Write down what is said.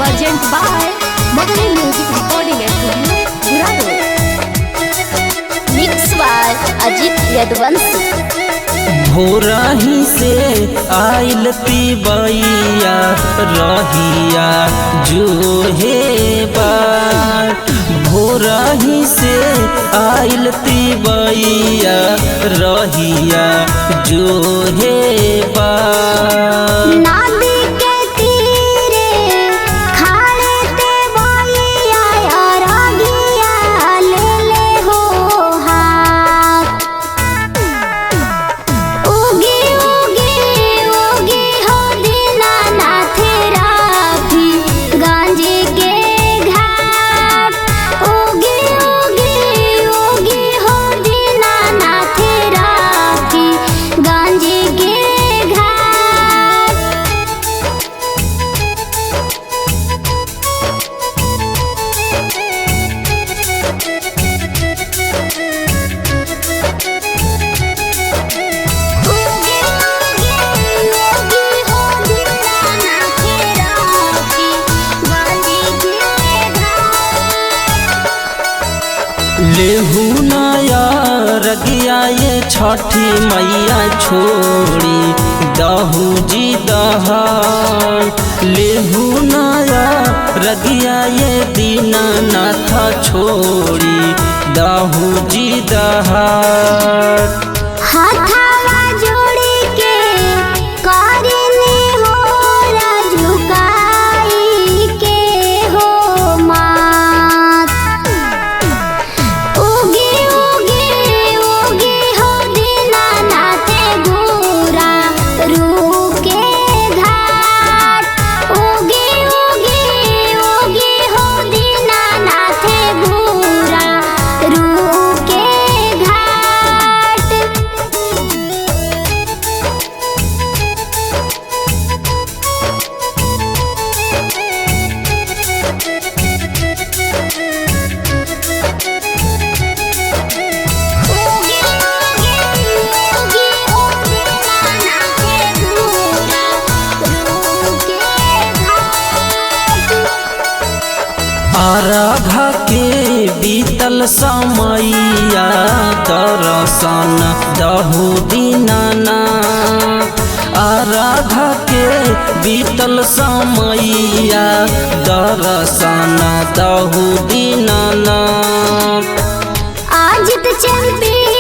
Present by Madani Music Recording Studio, Gurado. Mix by Ajit Yaduvanshi. भोराही से आइल तिबैया रहिया जो हे बाट। भोराही से आइल तिबैया रहिया जो हे बाट। नदी के तीरे खाड़े ते बोलिया रागिया ले ले हो हाथ। उगी उगी उगी हो दीनानाथ राखी गांजे के घाट। उगी उगी उगी हो दीनानाथ राखी गांजे के घाट। उगी उगी उगी हो दीनानाथ राखी गांजे के घाट। लेहू नया रगिया ये छठी मैया छोड़ी दहू जी दहन। लेहू नया रगिया ये दीनानाथ छोड़ी दहू जी दहन। हाथावा जोड़ी के करने हो झुकाई के हो मात। उगी उगी उगी हो दीनानाथ गोरा रूके घाट। उगी उगी उगी हो दीनानाथ गोरा रूके घाट। उगी उगी उगी हो दीनानाथ गोरा रूके घाट। आराधा के बीतल समैया दर्शन दहु दीनानाथ। आराधा के बीतल समैया दर्शन दहु दीनानाथ। आजित चैंपियन।